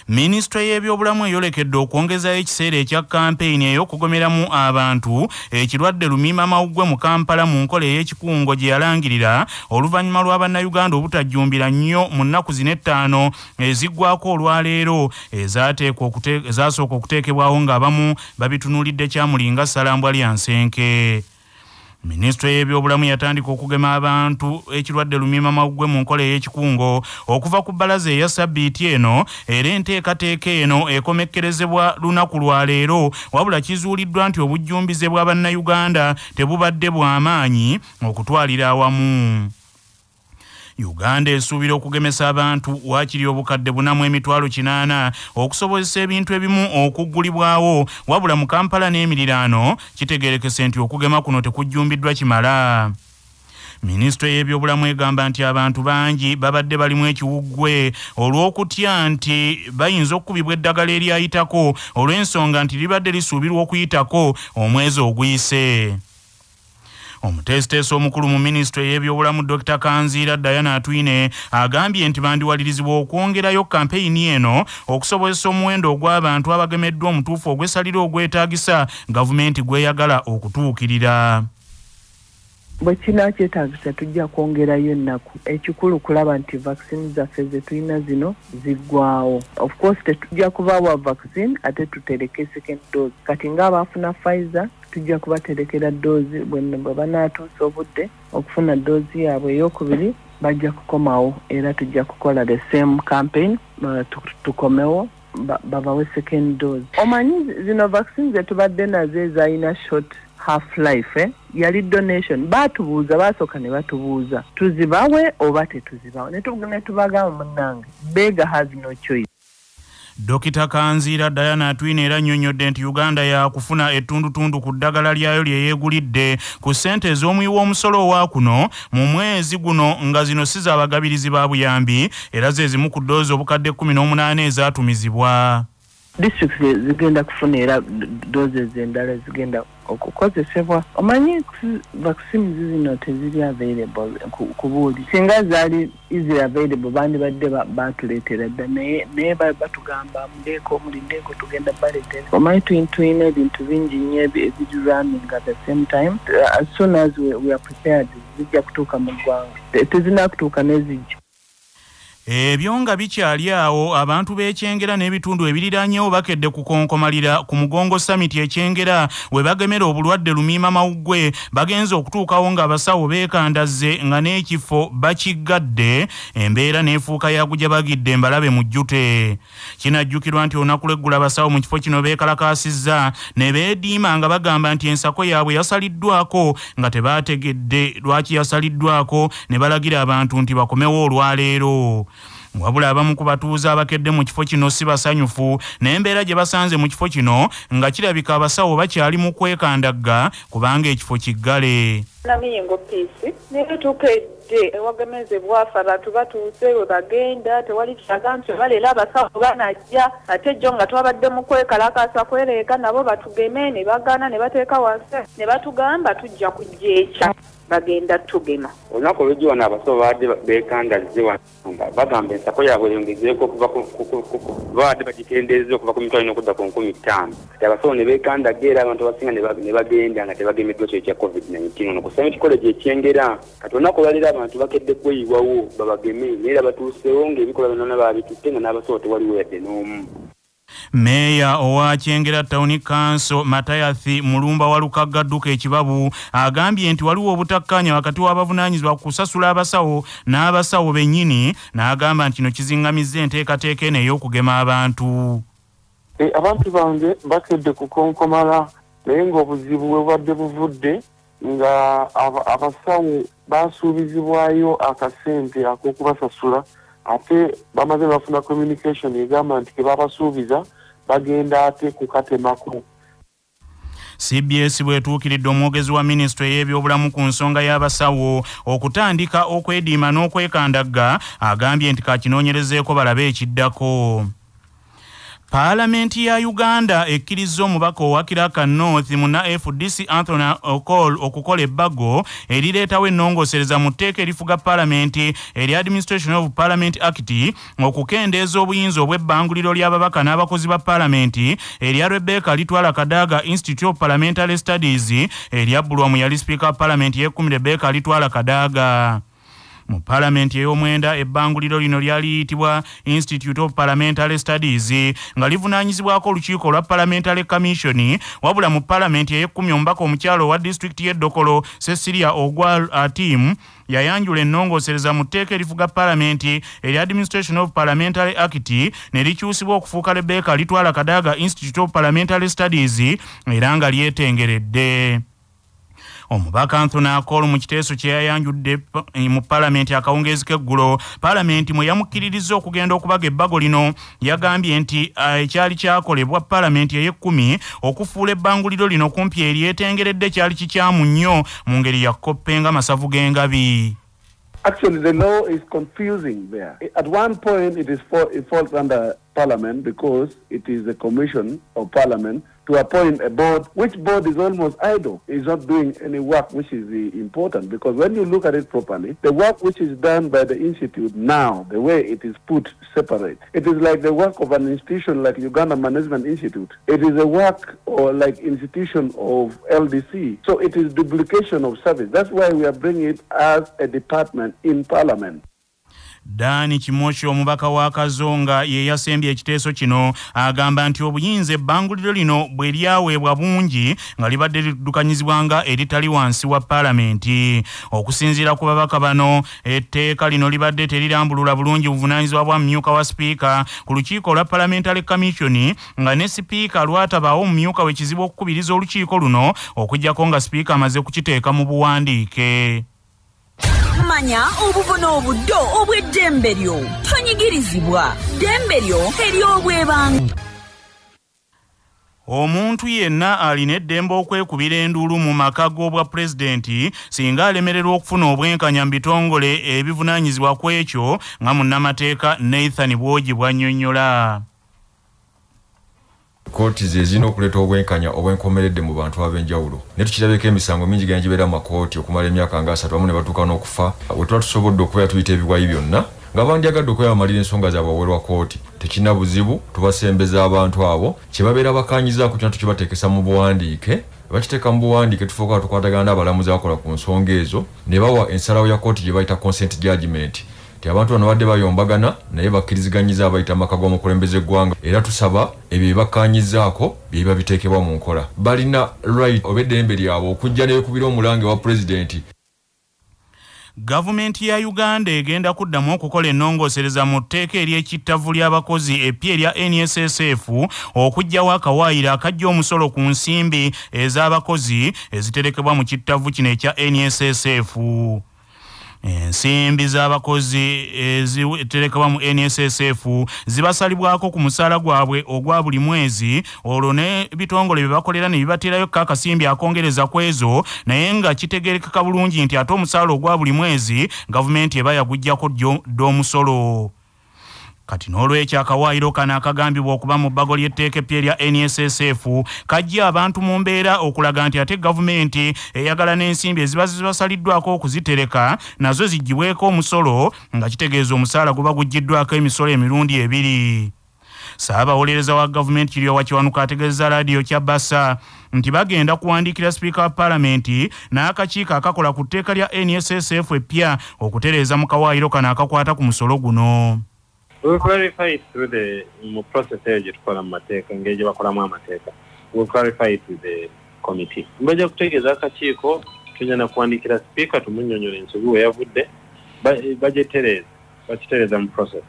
Minisitule y'ebyobulamu eyolekedde okwongezayo ekiseera ekya kampeyini ey'okugomeramu abantu ekirwadde lumiima mawuggwe mu Kampala mu nkola ey'ekikungo gye yalangirira oluvannyuma lwa bannayuganda obutajjumbira nnyo mu nnaku zino 5 eziggwako olwaleero ezasooka okuteekebwawo ng'abamu babitunuulidde kyamulinga ssalambwa lya nsenke. Minisitule y'ebyobulamu yatandika okugema abantu ekirwadde lumiima mawuggwe mu nkola ey'ekikungo okuva ku bbalaza eya sabbiiti eno, era enteekateeka eno ekomekkerezebwa lunaku lwa leero, wabula kizuuliddwa nti obujjumbize bwa bannayuganda tebubadde bw'amaanyi okutwalira awamu. Uganda esuubira okugemesa abantu waakiri obukadde 480,000 okusobozesa ebintu ebimu okuggulibwawo, wabula mu Kampala n'emiriraano kitegeerekese nti okugema kuno tekujjumbiddwa kimala. Minisitule y'ebyobulamu egamba nti abantu bangi babadde balimu ekiwuggwe olw'okutya nti bayinza okukubibwa eddagala eryayitako olw'ensonga nti libadde lisuubirwa okuyitako omwezi oguyise. Omuteesiteesi omukulu mu minisitule y'ebyobulamu Dr. Kanziira Diana Atwine agambye nti bandiwalirizibwa okwongerayo kampeyini eno okusobozesa omuwendo ogw'abantu abagemeddwa omutuufu ogw'essalira ogwetaagisa gavumenti gw'eyagala okutuukirira. Bwe kinaakyetaagisa tujja kwongerayo ennaku. Ekikulu kulaba nti vaccine zaffe ze tulina zino ziggwawo. Of course tetujja kubawa vaccine ate tutereke second dose. Kati ng'abaafuna Pfizer tujja kubaterekera doozi bwe banaatuusa obudde okufuna doozi yaabwe ey'okubiri bajja kukomawo, era tujja kukola the same campaign tukomewo babawe second dose. Omanyi zino vaccine zetubadde nazo ezalina short half life yali donation, batubuuza basooka ne batubuuza tuzibawe oba tetuzibawe, ne tubagamba munnange beggar has no choice. Dokita Kanziira Diana Atwine era annyonnyodde nti Uganda yakufuna ettundutundu ku ddagala lyayo lye yeegulidde ku ssente ez'omuwi w'omusolo owa kuno mu mwezi guno, nga zino si z'abagabirizi ba buyambi era ze zimu ku ddoozi obukadde 18 ezaatumizibwa. Districts zigenda kufuna era doses endala zigenda okukozesebwa. Omanyi vaccines zino teziri available ku buli, singa zaali easily available bandibadde batuleetera dda, naye batugamba muleeko mulindeeko tugenda baleetera. Omanyi tulina ebintu bingi nnyo ebiri running at the same time. As soon as we are prepared zijja kutuuka mu ggwanga, tezinakutuuka n'ezijja. Ebyo nga bikyali awo, abantu b'Ekyengera n'ebitundu ebiriranyewo bakedde kukonkomalira ku Mugongo Summit Ekyengera we bagemera obulwadde lumiima mawuggwe. Bagenze okutuukawo ng'abasawo beekandazze nga n'ekifo bakiggadde, embeera n'efuuka yagujabagidde mbalabe mujjute. Kinajjukirwa nti olunaku lw'eggulo abasawo mu kifo kino beekalakaasizza ne beediima nga bagamba nti ensako yaabwe yasaliddwako nga tebaategedde lwaki yasaliddwako, ne balagira abantu nti bakomewo olwaleero. Wabula abamu ku batuuze abakedde mu kifo kino si basanyufu n'embeera gye basanze mu kifo kino, nga kirabika abasawo bakyali mu kwekandagga kubanga ekifo kiggale. Namiyingo Peace naye tukedde ewagemezebwa ffe abantu batuuse we bagenda tewali kiraga nti baleera abasawo banajja, ate jjo nga twabadde mu kwekalakaasa kwereeka nabo batugeme ne bagaana ne bateeka wansi ne batugamba tujja kujja ekya bagenda tugema. Olunaku olw'ejjo wano abasawo babadde beekandazze wano nga bagamba ensako yaabwe eyongezeeko okuva babadde bagikendeezza okuva ku 4,000 okudda ku 5,000. Kati abasawo ne beekandagga era abantu abasinga ne bagenda nga tebagemeddwa kyo ekya COVID-19 ono ku Summit College Ekyengera. Kati olunaku olwaleero abantu bakedde kweyiwawo babageme, naye era batuuseewo ng'ebikolwa byonna baabitutte nga n'abasawo tewaliwo yadde n'omu. Meeya owa Kyengera Town Council Matayathi Mulumba Walukagga Dduka Ekibabu agambye nti waliwo obutakkaanya wakati w'abavunaanyizibwa ku kusasula abasawo n'abasawo bennyini, n'agamba nti kino kizingamizza enteekateeka eno ey'okugema abantu. Abantu bange bakedde kukonkomala, naye ng'obuzibu bwe bubadde buvudde nga abasawo basuubizibwayo akasente ak'okubasasula, ate bamaze bafuna communication egamba nti ke babasuubiza bagenda ate kukatemako. CBS bw'etuukiridde omwogezi wa minisitule y'ebyobulamu ku nsonga y'abasawo okutandika okwediima n'okwekandagga, agambye nti kakinoonyerezeeko balabe ekiddako. Paalamenti ya Uganda ekkirizza omubaka owa Kiraka North munna FDC Anthony Okol okukola ebbago erireetawo ennongoosereza mu tteeka erifuga paalamenti erya Administration of Parliament Act okukendeeza obuyinza obw'ebbanguliro ly'ababaka n'abakozi ba paalamenti erya Rebecca Alitwala Kadaga Institute of Parliamentary Studies eryabbulwa mu yali sipiika wa paalamenti y'ekkumi Rebecca Alitwala Kadaga. Mu paalamenti ey'omwenda ebbanguliro lino lyali liyitibwa Institute of Parliamentary Studies nga livunaanyizibwako olukiiko lwa Parliamentary Commission. Wabula mu paalamenti ey'ekkumi omubaka omukyalo owa disitulikiti y'e Dokolo Cecilia Ogwal Atim yayanjula ennongoosereza mu tteeka erifuga paalamenti erya Administration of Parliamentary Act ne likyusibwa okufuuka Rebecca Alitwala Kadaga Institute of Parliamentary Studies era nga lyetengeredde. Omubaka Anthony Akol mu kiteeso kye yayanjudde mu paalamenti akawungeezi k'eggulo, paalamenti mwe yamukkiririzza okugenda okubaga ebbago lino, yagambye nti ekyali kyakolebwa paalamenti ey'ekkumi okufuula ebbanguliro lino kumpi eryetengeredde kyali kikyamu nnyo mu ngeri ya kkoppe masavu g'engabi. Actually, the law is confusing there. At one point, it falls under Parliament because it is the commission of Parliament to appoint a board, which board is almost idle. It's not doing any work, which is important, because when you look at it properly, the work which is done by the institute now, the way it is put separate, it is like the work of an institution like Uganda Management Institute. It is a work or like institution of LDC. So it is duplication of service. That's why we are bringing it as a department in Parliament. Dani Kimoshi omubaka wa Kazonga ye yasembye ekiteeso kino agamba nti obuyinza ebbanguliro lino bwe lyaweebwa bungi nga libadde liddukanyizibwa nga eritali wansi wa paalamenti. Okusinziira ku babaka bano, etteeka lino libadde terirambulula bulungi buvunaanyizibwa bwa mumyuka wa sipiika ku lukiiko lwa Parliamentary Commission, nga ne sipiika lwatabaawo omumyuka we kizibu okukubiriza olukiiko luno okuggyako nga sipiika amaze kukiteeka mu buwandiike. Manya obuvono obuddo obw'eddembe lyo, tonyigirizibwa, ddembe lyo ery'obwebanga. Omuntu yenna alina eddembe okwekubira enduulu mu maka g'obwa pulezidenti singa alemererwa okufuna obwenkanya mu bitongole ebivunaanyizibwa ku ekyo, nga munnamateeka Nathan Bwogi bw'annyonnyola. Kooti ze zirina okuleeta obwenkanya obwenkomeredde mu bantu ab'enjawulo, naye tukirabeko emisango mingi genda gibeera mu makooti okumala emyaka nga 3 awamu ne batuuka n'okufa. We tuba tusobodde okubeera tuyita ebiwayi byonna nga bandyagadde okubeera bamalira ensonga zaabwe wawerwa kooti, tekirina buzibu, tubasembeza abantu abo kye babeera bakanyizaako kyonna tukibateekesa mu buwandiike. Bakiteeka mu buwandiike tufuuka tukwatagana n'abalamuzi abakola ku nsonga ezo ne bawa ensalawo ya kooti gye bayita consent judgment. Ti abantu bano badde bayombagana naye bakkiriziganyiza abayita amaka g'omukulembeze eggwanga, era tusaba ebyo bye bakkaanyizaako bye biba biteekebwa mu nkola. Balina right oba eddembe lyabwe okujja ne beekubira omulange wa pulezidenti. Gavumenti ya Uganda egenda kuddamu okukola ennongoosereza mu tteeka ery'ekittavu ly'abakozi epya erya NSSF okuggyawo akawaayiro akajja omusolo ku nsimbi ez'abakozi eziterekebwa mu kittavu kino ekya NSSF. Ensimbi z'abakozi eziterekebwa mu NSSF zibasalibwako ku musaala gwabwe ogwa buli mwezi, olwo n'ebitongole bye bakolera ne bibateerayo akasimbi akongereza ku ezo, naye nga kitegerekeka bulungi nti ate omusaala ogwa buli mwezi gavumenti eba yaguggyako dda omusolo. Kati n'olwekyo akawaayiro kano akagambibwa okuba mu bbago ly'etteeka eppya erya NSSF kajja abantu mu mbeera okulaga nti ate gavumenti eyagala n'ensimbi eziba zibasaliddwako okuzitereka nazo ziggyibweko omusolo, nga kitegeeza omusaala guba guggyiddwako emisolo emirundi ebiri. Ssaabawolereza wa gavumenti Kiryowa Kiwanuka ategeezezza laadiyo Kyabasa nti bagenda kuwandiikira sipiika wa paalamenti n'akakiiko akakola ku tteeka lya NSSF eppya okutereeza mu kawaayiro kano akakwata ku musolo guno. We will clarify it through the mu process eyo gye tukola mu mateeka, engeri gye bakolamu amateeka. We will clarify it with the committee. Bajja kutegeeza akakiiko, tujja na kuwandiikira sipiika tumunnyonnyola ensobi we yavudde, bagitereeza, bakitereeza mu process.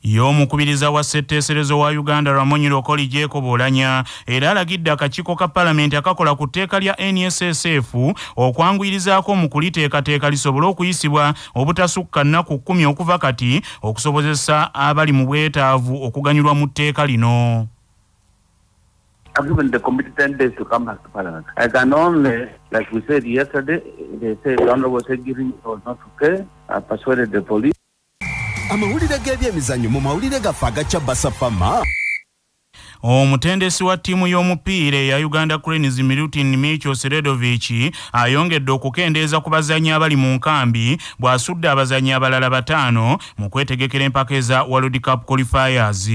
Ye omukubiriza wa ssetteeserezo wa Uganda Ramon Lokoli Jacob Olanya era alagidde akakiiko ka paalamenti akakola ku tteeka lya NSSF okwanguyirizaako mu kuliteekateeka lisobole okuyisibwa obutasukka nnaku 10 okuva kati, okusobozesa abali mu bwetaavu okuganyulwa mu tteeka lino. I've given the committee 10 days to come back to Parliament. I can only, like we said yesterday, they said the Honorable said giving was not okay. I persuaded the police. Amawulire g'ebyemizannyo mu mawulire gaffe agacya Basafama. Omutendesi wa ttiimu y'omupiira eya Uganda Cranes Milutin Micho Sredovic ayongedde okukendeeza ku bazannyi abali mu nkambi bw'asudde abazannyi abalala 5 mu kwetegekera empaka eza World Cup qualifiers.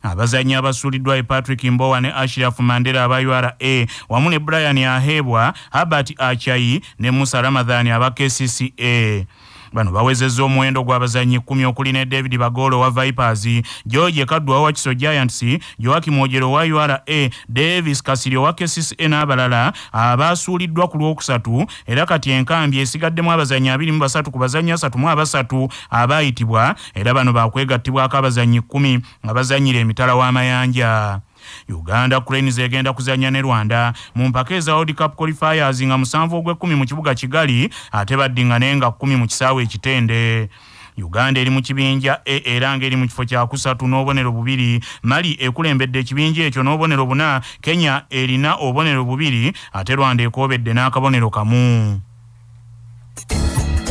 Abazannyi abasuuliddwa Patrick Mbowa ne Ashraf Mandela aba URA wamu ne Brian Ahebwa, Herbert Achai ne Musa Ramadhan aba KCCA. Bano bawezezza omuwendo gw'abazannyi 10 okuli ne David Bagolo wa Vipers, George Kadwa wa Kiso Giants, Joakim Ojero wa URA, Davis Kasirye wa KCCA n'abalala abasuuliddwa ku Lwokusatu, era kati enkambi esigaddemu abazannyi 23 ku bazannyi 33 abaayitibwa, era bano baakwegattibwako abazannyi 10 nga bazannyira emitala w'amayanja. Uganda Cranes egenda kuzannya ne Rwanda mu mpaka eza World Cup qualifiers nga 7 ogw'ekumi mu kibuga Kigali, ate baddingane nga 10 mu kisaawe Ekitende. Uganda eri mu kibinja E era ng'eri mu kifo kya kusatu n'obubonero 2. Mali ekulembedde ekibinja ekyo n'obubonero 4, Kenya erina obubonero 2, ate Rwanda ekoobedde n'akabonero 1.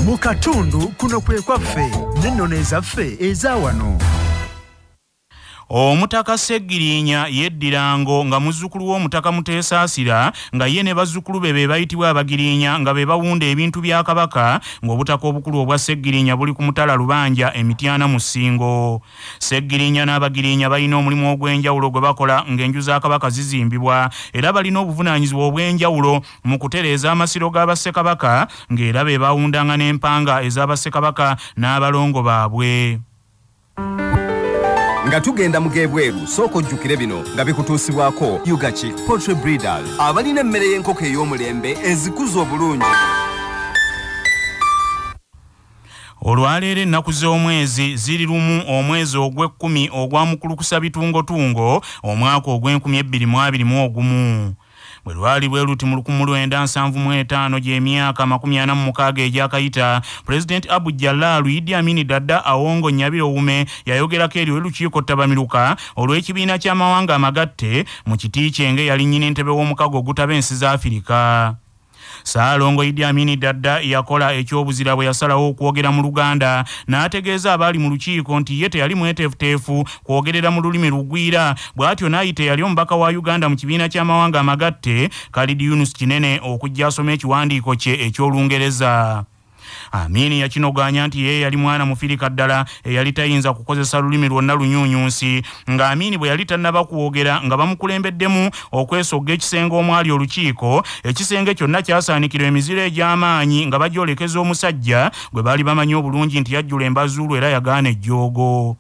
Mu katundu kuno kwe kwaffe n'ennono ezaffe eza wano. Omutaka Ssegirinya yeddirango nga muzzukulu w'omutaka Muteesaasira, nga ye ne bazzukulu be be bayitibwa Abagirinya nga be bawunda ebintu bya Kabaka, ng'obutaka obukulu obwa Ssegirinya buli ku Mutala Lubanja e Mityana mu Ssingo. Ssegirinya n'Abagirinya balina omulimu ogw'enjawulo gwe bakola ng'enju za Kabaka zizimbibwa, era balina obuvunaanyizibwa obw'enjawulo mu kutereeza amasiro g'Abassekabaka, ng'era be bawundanga n'empanga ez'Abassekabaka n'abalongo baabwe. Nga tugenda mu gebweru, sooka ojjukire bino nga bikutuusibwako Ugachick Poultry Breeders, abalina emmere y'enkoko ey'omulembe ezikuza obulungi. Olwaleero ennaku z'omwezi ziri 1 omwezi ogw'ekkumi ogwa mukulukusa bitungotungo omwaka ogw'e2021. Bwe lwali bwe luti mu 1975 gy'emyaka 46 egyakayita, Pulezidenti Abu Jalal Idi Amin Dada Awongo Nyabiro Wume yayogerako eri olukiiko ttabamiruka olw'ekibiina ky'amawanga amagatte mu kiti kye ng'eyali nnyini ntebe w'omukago ogutaba ensi za Afirika. Ssaalongo Idi Amin Dada yakola ekyobuzira bwe yasalawo okwogera mu Luganda, n'ategeeza abaali mu lukiiko nti ye teyali mweteefuteefu kwogerera mu lulimi lugwira, bw'atyo n'ayita eyali omubaka wa Uganda mu kibiina ky'amawanga amagatte Khalid Yunus Kinene okujja asome ekiwandiiko kye eky'Olungereza. Amini yakinogaanya nti ye yali mwana mufirika ddala eyali tayinza kukozesa lulimi lwonna lunyunyunsi, nga Amini bwe yali tannaba kwogera nga bamukulembeddemu okwesogga ekisenge omwali olukiiko. Ekisenge kyonna kyasaanikirwa emiziro egy'amaanyi nga bagyolekeza omusajja gwe baali bamanyi obulungi nti yajjula embazuulu era yagaana ejjoogo.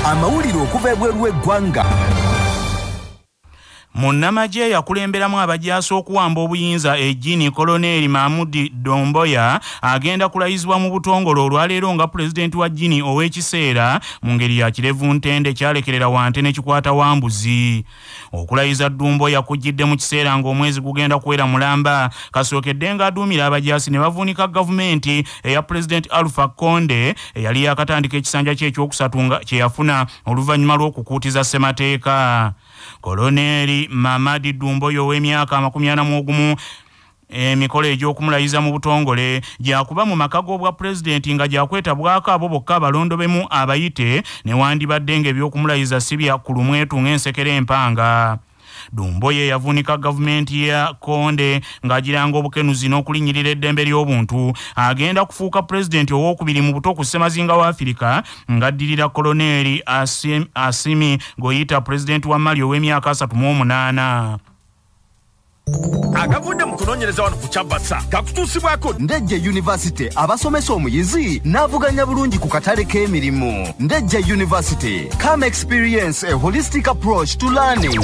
Amawulire okuva ebweru w'eggwanga. Munnamagye yakulemberamu abajaasi okuwamba obuyinza e Guinea, Koloneli Mahmoud Doumbouya agenda kulayizibwa mu butongole olwaleero nga pulezidenti wa Guinea ow'ekiseera mu ngeri ya kirevu ntende kyalekerera wante n'ekikwata wambuzi. Okulayiza Doumbouya kujjidde mu kiseera ng'omwezi gugenda kuwera mulamba kasookedde ng'aduumira abajaasi ne bavuunika gavumenti eya pulezidenti Alpha Conde eyali yakatandika ekisanja kye ekyokusatu nga kye yafuna oluvannyuma lw'okukuutiza ssemateeka. Koloneli Mamadi Doumbouya ow'emyaka 41 emikolo egy'okumulayiza mu butongole gyakuba mu maka g'obwa pulezidenti nga gyakwetabwako abo bokka abalondobemu abayite newandibadde ng'ebyokumulayiza si bya ku lumwetu ng'ensekere empanga. Doumbouya yavuunika gavumenti ya Konde ng'agiranga obukenuzi n'okulinnyirira eddembe ly'obuntu. Agenda kufuuka pulezidenti owookubiri mu buto ku ssemazinga wa Afirika ng'addirira Koloneli Assimi Goïta, pulezidenti wa Mali ow'emyaka 38. Agavudde mu kunoonyereza wano ku Kyabasa gakutuusibwako Ndejje University abasomesa omuyizi n'avuganya bulungi ku katale k'emirimu. Ndejje University, come experience a holistic approach to learning.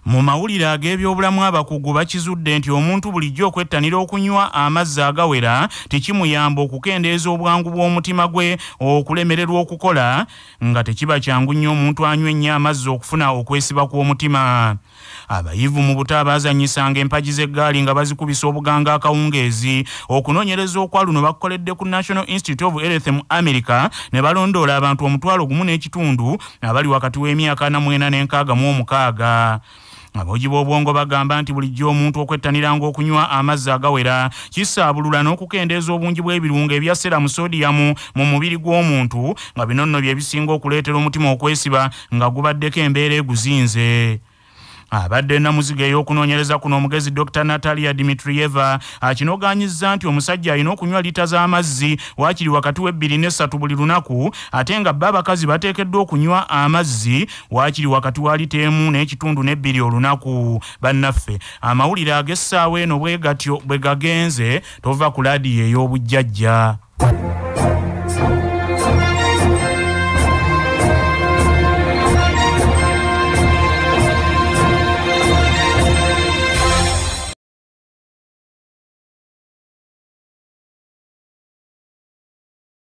Mu mawulire ag'ebyobulamu, abakugu bakizudde nti omuntu bulijjo okwettanira okunywa amazzi agawera tekimuyamba okukendeeza obwangu bw'omutima gwe okulemererwa okukola, nga tekiba kyangu nnyo omuntu anywa ennyo amazzi okufuna okwesiba kw'omutima. Abayivu mu buto abaazannyisanga empagi z'eggaali nga bazikubisa obuganga akawungeezi. Okunoonyereza okwa luno bakukoledde ku National Institute of Health mu America ne balondoola abantu 1,500 abali wakati w'emyaka 44 ne 66. Aboogi b'obwongo bagamba nti bulijjo omuntu okwettaniranga okunywa amazzi agawera kisaabulula n'okukendeeza obungi bw'ebirungo ebya seramu sodium mu mubiri gw'omuntu, nga bino nno bye bisinga okuleetera omutima okwesiba nga gubaddeko embeera eguzinze. Abadde namuziga ey'okunoonyereza kuno omugezi Dr. Natalia Dmitrieva akinogaanyizza nti omusajja alina okunywa lita z'amazzi waakiri wakati w'ebbiri n'essatu buli lunaku, ate nga bo abakazi bateekeddwa okunywa amazzi waakiri wakati wa lita 1 n'ekitundu n'ebbiri olunaku. Bannaffe, amawulire ag'essaawa eno bwe gatyo bwe gagenze. Tova ku laadiyo ey'obujjajja.